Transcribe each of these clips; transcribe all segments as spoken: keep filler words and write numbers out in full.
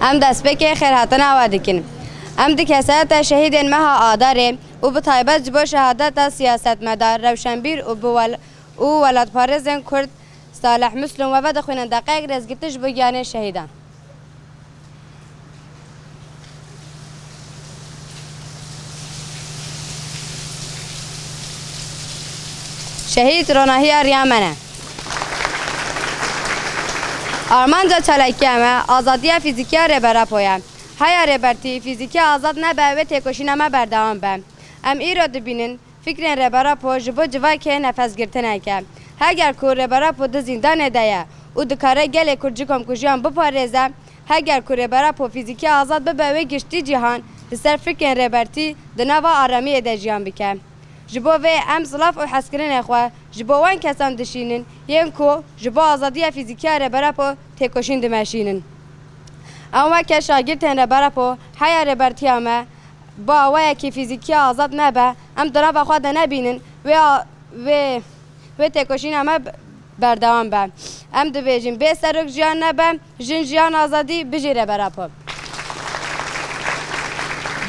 Em destpêkê xêrhatina we dikin. Em di kesayeta şehîdên meha Adarê û bi taybet ji bo şehadeta siyasetmedar, rewşenbîr û bi wel-, û welatparêzên Kurd Salih Muslim we vedixwînin deqeyek rêzgirtin ji bo giyanê şehîdan. Şehîd ronahiya riya me ne. Armanca çalakiya me azadiya fîzîkî ya Rêber Apo ye. Heya Rêbertî fîzîkî azad nebe wê têkoşîna me berdewam be. Em îro dibînin, fikrên Rêber Apo ji bo civakê nefesgirtinek e. Heger ku Rêber Apo di zîndanê de ye û dikare gelê Kurd ji komkujiyan biparêze, heger ku Rêber Apo fîzîkî azad bibe wê giştî cîhan li ser fikrên Rêbertî di nava aramiyê de jiyan bike. Ji bo vê em silav û hezkirinê xwe ji bo wan kesan dişînin yên ku ji bo azadiya fîzîkî ya Rêber Apo têkoşîn dimeşînin. Em weke şagirtên Rêber Apo heya Rêbertiya me, bi awayekî fîzîkî azad nebe, em di nava xwe de nebînin, wê a-, wê, wê têkoşîna me b-, berdewam be. Em dibêjin, bê serok jiyan nebe, jin jiyan azadî, bijî Rêber Apo.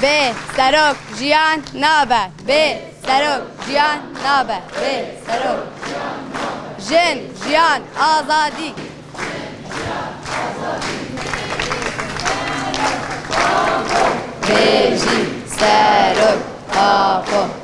Bê serok jiyan nabe, bê serok jiyan nabe, bê serok. Jin, jiyan, azadî. Bêjî serok Apo.